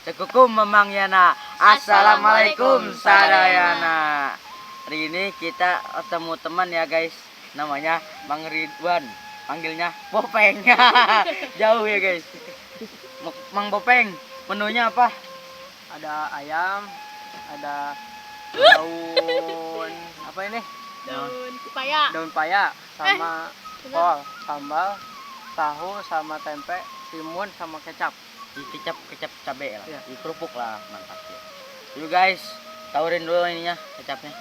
Sekukum Mamang Yana. Assalamualaikum sadayana. Hari ini kita ketemu teman ya guys. Namanya Mang Ridwan. Panggilnya Bopeng. Jauh ya guys. Mang Bopeng, menunya apa? Ada ayam, ada daun apa ini? Daun paya. Daun paya sama kol, sambal, tahu sama tempe, timun sama kecap. Di kecap kecap cabe lah, ya. Di kerupuk lah, mantap ya. Yuk guys, tawarin dulu ininya kecapnya.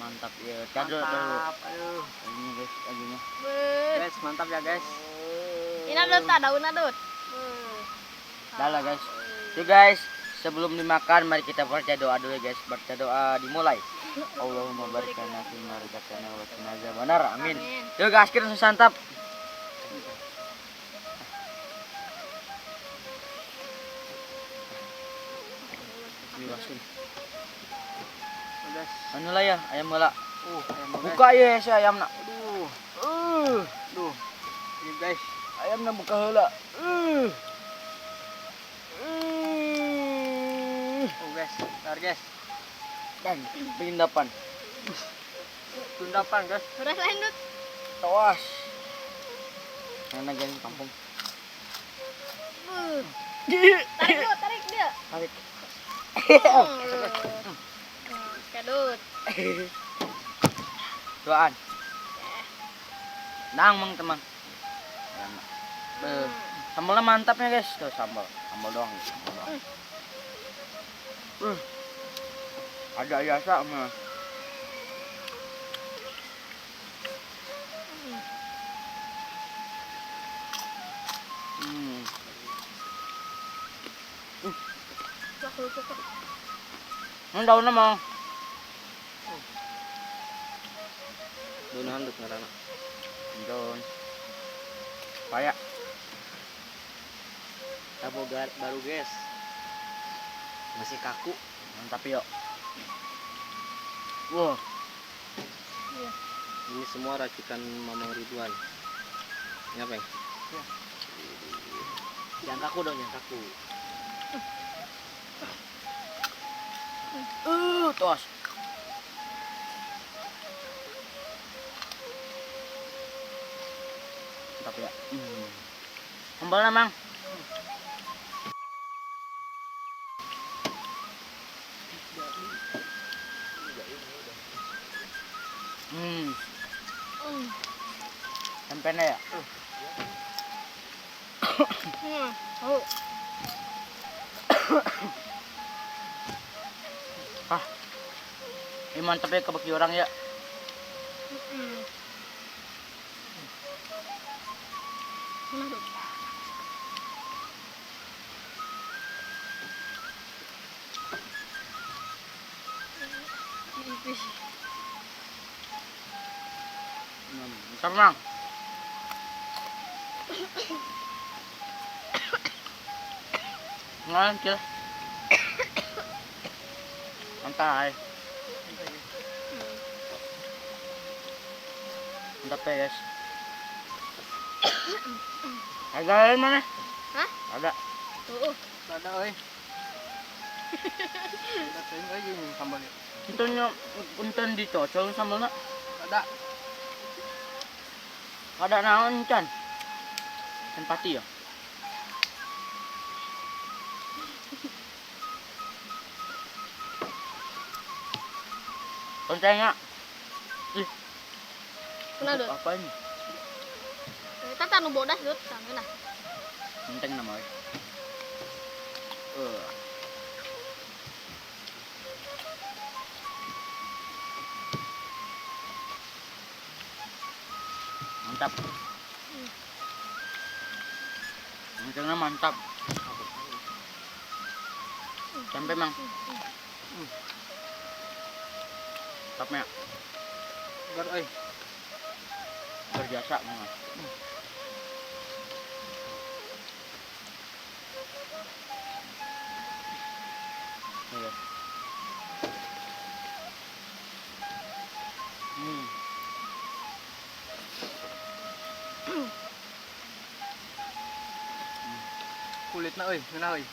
Mantap ya. Kado dulu. Aduh. Ini guys ajunya. Guys, mantap ya guys. Ini adut, daun adut. Dah lah guys. Yuk guys, sebelum dimakan mari kita baca doa dulu ya guys. Baca doa dimulai. Allahumma barik lana fi ma razaqtana wa qina azabannar. Amin. Yuk guys, kita langsung santap. Anu lah ya, ayam bola. Ayam bola. Buka ya si ayam nak. Aduh. Duh. Ini guys, ayam nak buka heula. Oh guys, bentar guys. Dan pindapan. Pindapan guys. Beras lain dut. Tawas. Mana geng kampung. Tarik dut, tarik dia. Tarik. Kadut. Doaan. Nang mang teman. Sambalnya mantap ya guys. Tuh sambal, sambal doang. Sambal doang. Ada biasa mah. Ini daunnya mang. Daun handuk ngarana. Daun paya. Tabo baru guys. Masih kaku. Mantap yuk. Wah. Iya. Ini semua racikan Mamang Ridwan. Ini apa ya? Ya. Jangan kaku dong, jangan kaku. Tos. Mantap ya. Sambalnya mang. Tempenya ya? Oh. Ah, ini mantap ya kebeki orang ya. Mantap mang. Ngon chưa? Santai. Mantap ya guys. Ada yang mana? Hah? Ada. Tuh. Ada oi. Ada teuing euy jeung sambal ieu. Punten punten dicocol sambalna. Ada. Ada naon can? Can pati ya? Loncengnya. Ih. Kenapa, Dut? Apa ini? Kita tanu bodas, Dut, sangeunah. Lonceng namanya. Mantap. Loncengnya mantap. Tempe mang. Mantapnya. Segar euy. Berjasa mang. Iya. Kulitna euy, ngeunah euy.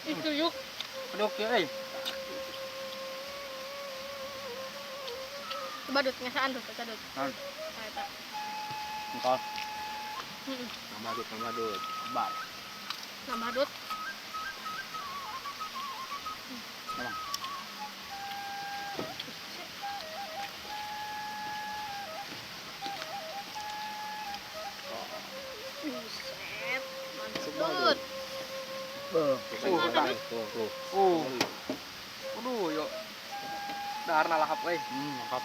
Itu yuk. Aduh, kieu euy. Coba Dut, ngasaan Dut, eta Dut. Naon? Nah, eta. Engkol. Heeh. Nambah Dut, nambah Dut. Bar. Nambah Dut. Emang. Buset, mantap Dut. Beuh. Tuh, tuh. Aduh, yuk. Daharna lahap euy. Mantap.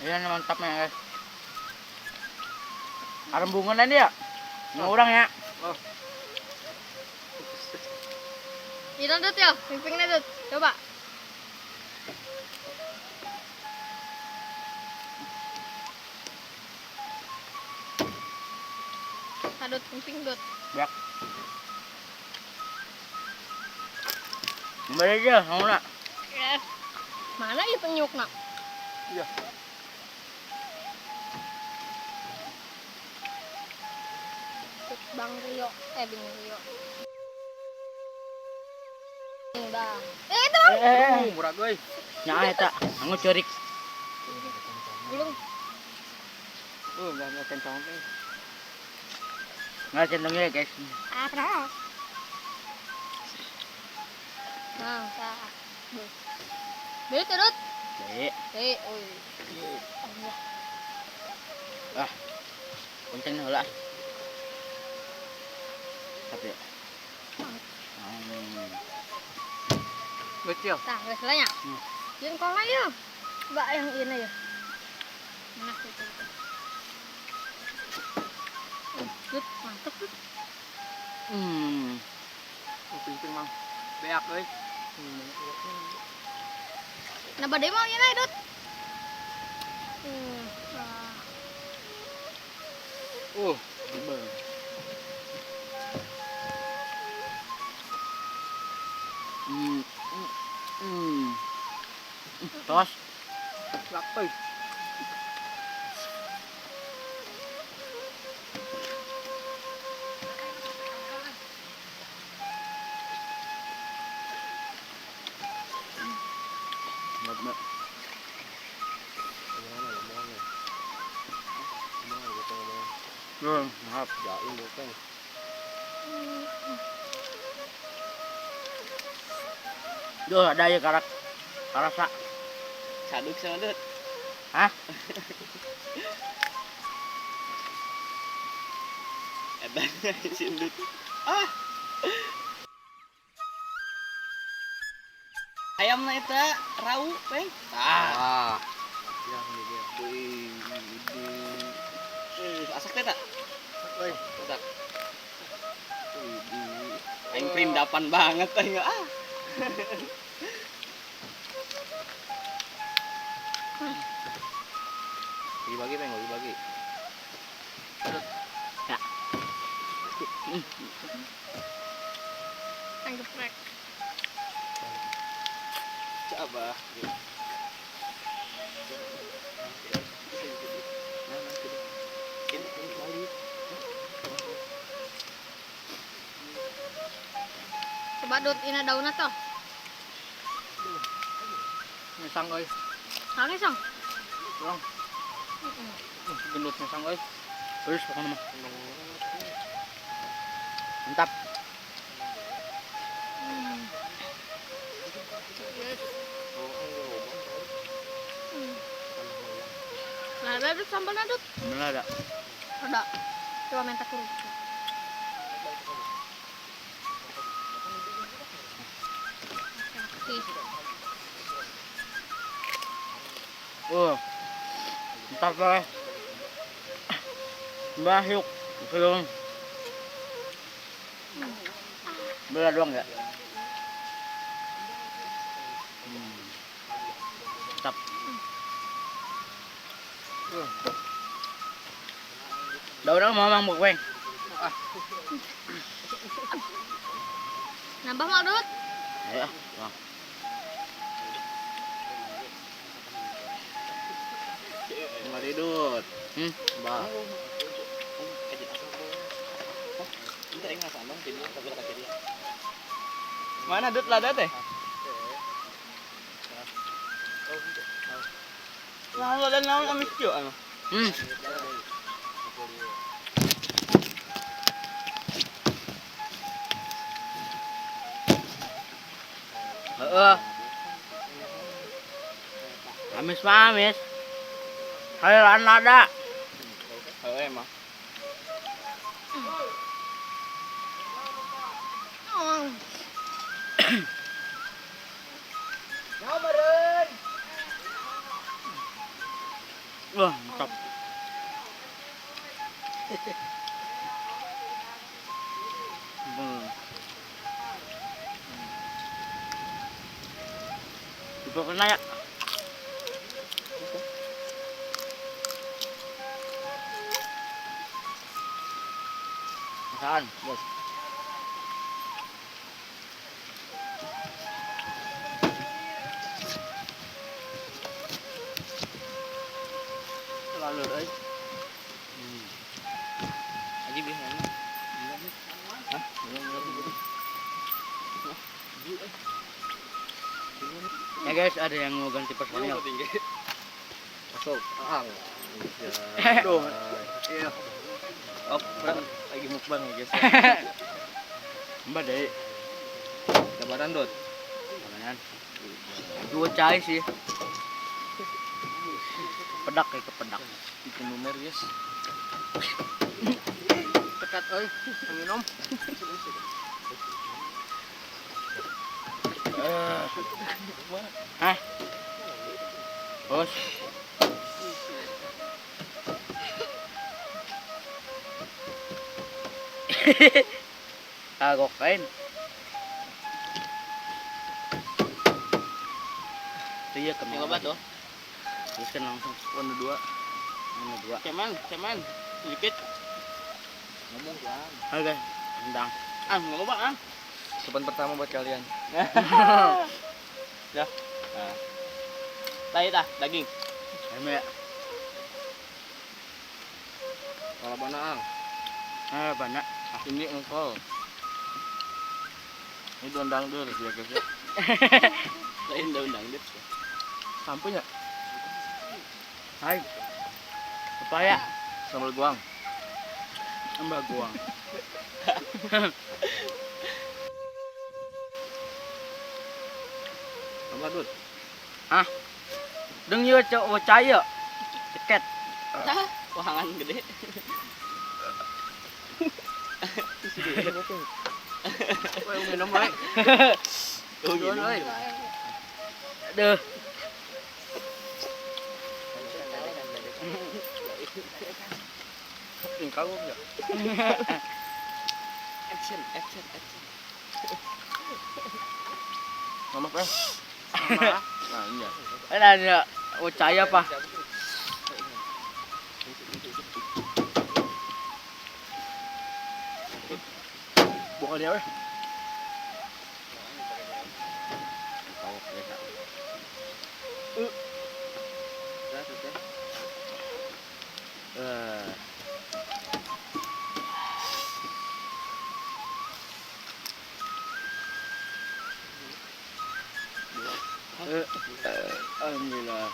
Iya, mantapnya guys. Arembungan ini ya? Ngurang ya? Oh. Ini Dut ya, pimpinnya Dut. Coba. Dut, pimpin Dut. Bak. Kembali aja, mau nak? Mana ya penyuk nak? Iya. Bang Rio, Bing Rio. Bang. Itu Bang. Murah euy. Nya eta, anu ceurik. Gulung. Enggak kencang teh. Nggak centongnya guys. Ah, kenapa? Nah, tah. Beli terus. Beli. Beli, oi. Ah. Kenceng heula. Tapi ya. Kecil. Tah, geus lah nya. Jeung kola ya. Coba yang ini ya. Nah, itu. Dut, mantep Dut. Pimpin Mang. Beak euy. Nah, bade mau ieu Dut. Tos. Lak euy. Maaf, jaim bukan. Duh, ada ya karak karasa. Caduk sama Dut. Hah? Edan si Dut. Ah. Ayamna eta rau, Peng. Ah. Ya, asak teh tak? Oi, asak. Aing perindapan banget aing ah. Bagi-bagi, Peng, bagi-bagi. Ya. Aing geprek. Coba. Coba Dut, ini daunnya toh. Ngesang euy. Naon ngesang? Kurang. Gendut ngesang euy. Terus pokoknya mah. Mantap. Nah, ada Dut sambalnya Dut. Sambalnya ada. Ada. Coba minta kerupuk. Mantap banget. Mbah yuk, belum. Belah doang ya? Mantap. Daun mau mang bukweng. Nambah mau Dut? Ya, wah. Mari Dut. Bah. Mana dut lada teh? Nah, lada naon amis kieu anu. Heeh. Amis mah amis. Hayaan lada. Heeh emang. Wah, mantap. Dibawa kena ya. Makan, bos. Lalur euy. Aji bih mana? Hah? Ya guys, ada yang mau ganti personil. Masuk. Ang. Duh. Iya. Oh, lagi mukbang ya guys. Mbak deh. Kabaran dot. Kabaran. Dua cai sih. Pedak kayak kepedak. Bikin lumer guys. Pekat euy, minum. Hah? Bos. Kagok kain. Iya kemana? Nyoba tuh. Terus kan langsung. Warna dua. Warna dua. Ceman, sedikit. Ngomong kan. Oke, rendang. Ah, nggak apa ah. Sopan pertama buat kalian. Dah. Nah. Tadi dah, daging. Ini ya. Kalau mana ang? Ah, banyak. Ini engkol. Ini daun dangdut ya guys ya. Lain daun dangdut. Sampai ya? Hai. Pepaya. Sambal guang. Sambal guang. Apa dut? Hah? Deng yo cok caya. Ceket. Hah? Wahangan gede. Woi, minum wae. Oh, minum. Aduh. Tingkah gua ya. Action. Mama eh. Sama. Nah, iya. Ada caya apa? Bukan dia weh. Alhamdulillah.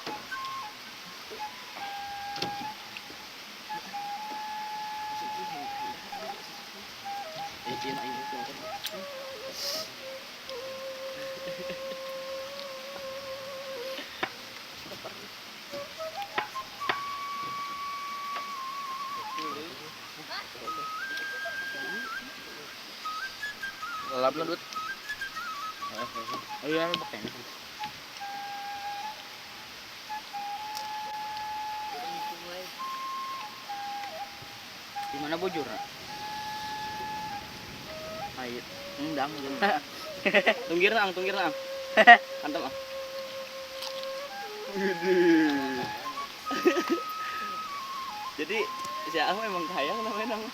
Lalap na dut. Iya, pakai. Di mana bujur? Ayo, endang. Tunggir ang, tunggir ang. Mantap ah. Jadi si Ang emang kaya namanya Ang.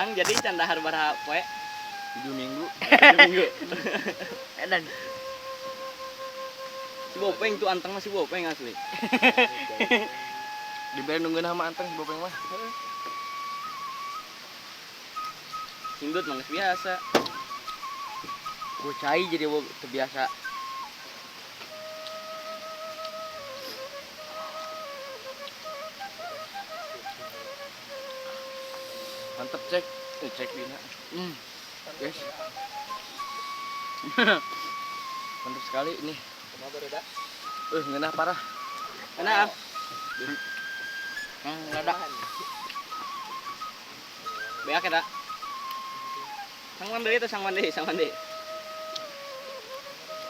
Ang jadi candahar baraha poe? 7 minggu. 7 minggu. Edan. Si Bopeng tuh anteng masih Bopeng asli. Dibere nungguin sama anteng si Bopeng mah. Hindut mah geus biasa. Gua cai jadi terbiasa. Mantep cek. Cek dina. Guys. Mantap sekali ini. Ngeunah parah. Enak. Enggak ada. Beak eta. Sangwan deui teh, sangwan deui, sangwan deui.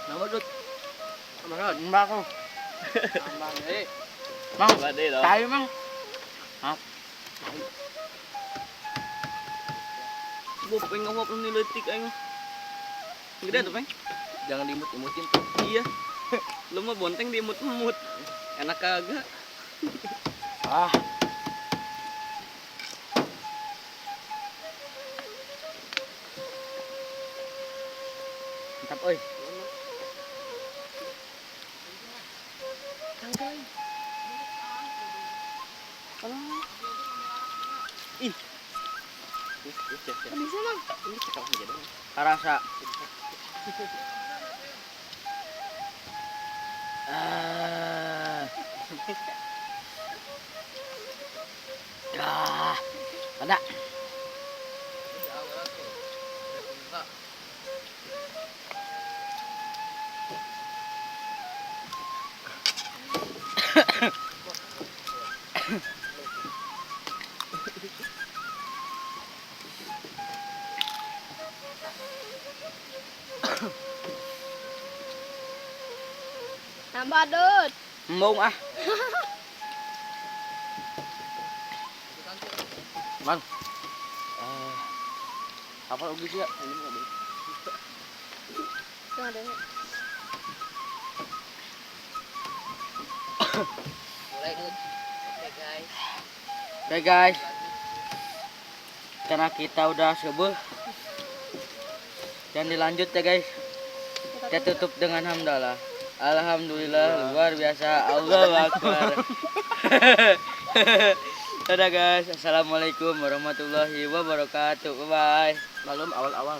Nama dut. Mbak aku. Tambah deui. Mang. Tambah deui dong. Tai mang. Hah? Bopeng ngawap nu leutik aing. Gede tuh, Peng. Jangan diimut-imutin tuh. Iya. Lu mah bonteng diimut-imut. Enak kagak? Ah. Mantap euy. Ih. Bisa, Mang. Ini cakep aja dong. Karasa. Ah. Ada. Tambah dut. Embung ah. Mang. Apa ugi sih ya? Ini enggak boleh. Tengah deh. Mulai dut. Oke guys. Oke guys. Karena kita udah sebuh. Dan dilanjut ya guys. Kita tutup dengan hamdalah. Alhamdulillah luar biasa. Allahu Akbar. Dadah guys. Assalamualaikum warahmatullahi wabarakatuh. Bye bye. Malum awal-awal.